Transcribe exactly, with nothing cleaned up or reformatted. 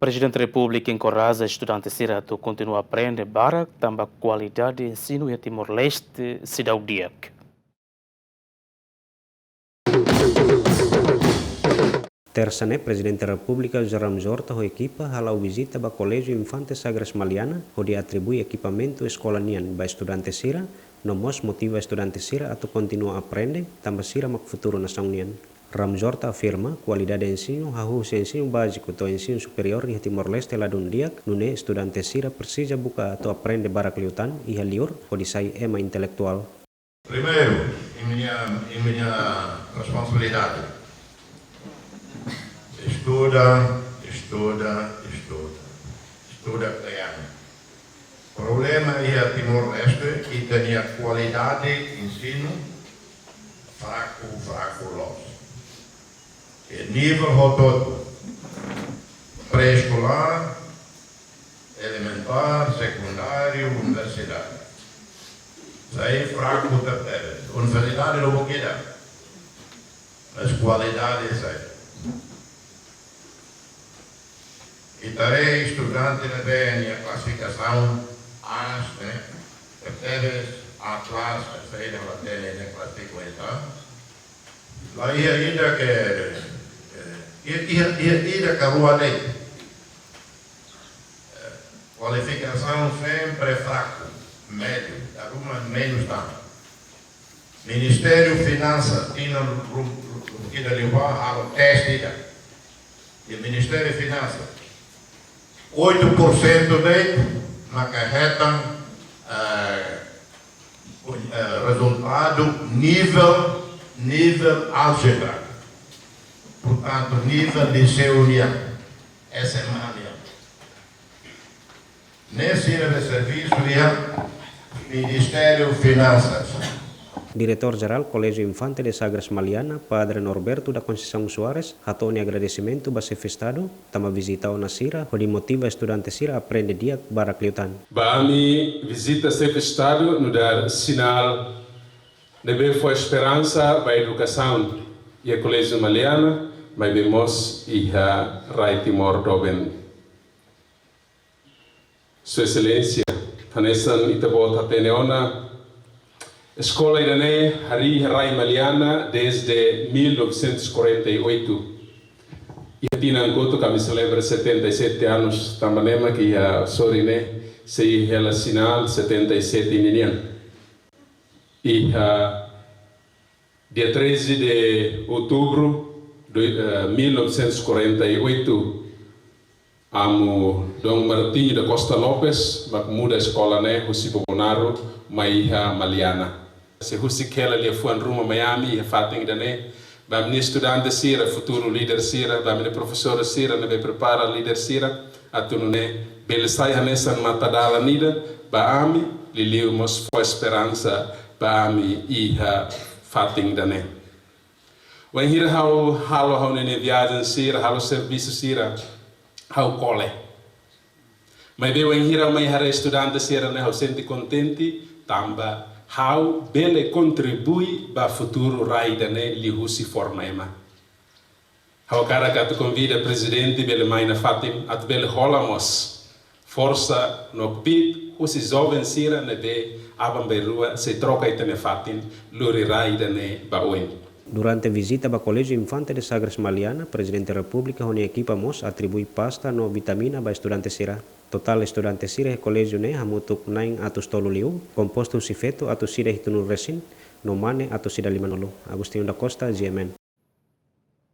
Prezidente Repúblika enkoraja estudante sira atu kontinua aprende barak tanba kualidade ensinu iha Timor-Leste seidauk di'ak. Tersa ne'e, Prezidente Repúblika José Ramos Horta ho ekipa hala'o vizita ba Koléjiu Infante Sagres Maliana, hodi atribui ekipamentu eskola nian ba estudante sira, no mós motiva estudante sira atu kontinua aprende, tanba sira mak futuru nasaun nian. Ramos Horta afirma, kualidade ensinu, hahú husi ensinu báziku to'o ensinu superiór iha Timor-Leste ladún di'ak, nune'e estudante sira presiza buka atu aprende barak liután iha li'ur, hodi sai ema intelektuál. Primeiru, imi-nia, imi-nia responsabilidade. Estuda, estuda, estuda. Estuda kle'an. Problema iha Timor-Leste, ita-nia kualidade ensinu fraku, fraku loos. Iha nivel hotu-hotu. Pré-eskolár, elementár, sekundáriu, universidade. Sai fraku tebes. Universidade lubuk ida. Mas kualidade sai. Ita haree estudante ne'ebé nia klasifikasaun A ne'e, tebes A plus, saida la hatene nia klasifikasaun. La iha ida ke, eh, iha, iha, iha ida ka rua de'it. Eh, kualifikasaun sempre fraku, médiu, dala ruma menus tan. Ministériu Finansa, tinan rum-, rum-, rum-, ida liubá halo teste ida. Iha Ministériu Finansa, oito por cento de'it maka hetan, eh, eh, rezultadu nivel, nivel álgebra. Portantu, nivel Liseu nian, S M A nian. Ne'e sira ne'ebé servisu iha Ministériu Finansas. Diretór Jerál Koléjiu Infante de Sagres Maliana, Padre Norberto da Conceição Soares, hato'o nia agradesimentu ba Xefe Estadu, tanba vizita ona sira, hodi motiva estudante sira aprende di'ak barak liután. Ba ami, vizita Xefe Estadu nu'udar sinál ne'ebé fó esperansa ba edukasaun iha Koléjiu Maliana, maibé mós iha rai Timor doben. Sua Exelénsia, hanesan ita-boot hatene ona, eskola ida-ne'e harii iha rai Maliana desde mil novecentos e quarenta e oito. Iha tinan kotuk ami selebra setenta e sete anos, tanba ne'e mak iha sorin ne'e sei hela sinál setenta e sete ninian. Iha dia treze de outubro de, eh, mil novecentos e quarenta e oito, amu Dom Martinho da Costa Lopes mak muda eskola ne'e husi Bobonaro mai iha Maliana. Sei husik hela liafuan ruma mai ami iha fatin ida-ne'e, ba ami-nia estudante sira, futuru líder sira, ba ami-nia profesór sira ne'ebé prepara líder sira, atu nune'e bele sai hanesan matadalan ida ba ami, liuliu mós fó esperansa ba ami iha fatin ida-ne'e. Wainhira ha'u halo ha'u-nia viajen sira, halo servisu sira, ha'u kole. Maibé wainhira mai haree estudante sira-ne'e ha'u sente kontente, tanba ha'u bele kontribui ba futuru rai ida-ne'e liuhusi forma ema. Ha'u hakarak atu konvida Prezidente bele mai nafatin atu bele hola mós forsa no kbiit husi joven sira ne'ebé aban-bainrua sei troka ita-nia fatin, lori rai ida-ne'e ba oin. Durante vizita ba Koléjiu Infante de Sagres Maliana, Prezidente Repúblika ho nia ekipa mós atribui pasta no vitamina ba estudante sira. Totál estudante sira iha koléjiu ne'e hamutuk na'in atus tolu liu, kompostu husi feto atus ida hitunulu resin, no mane atus ida limanulu. Agostinho da Costa, G M N.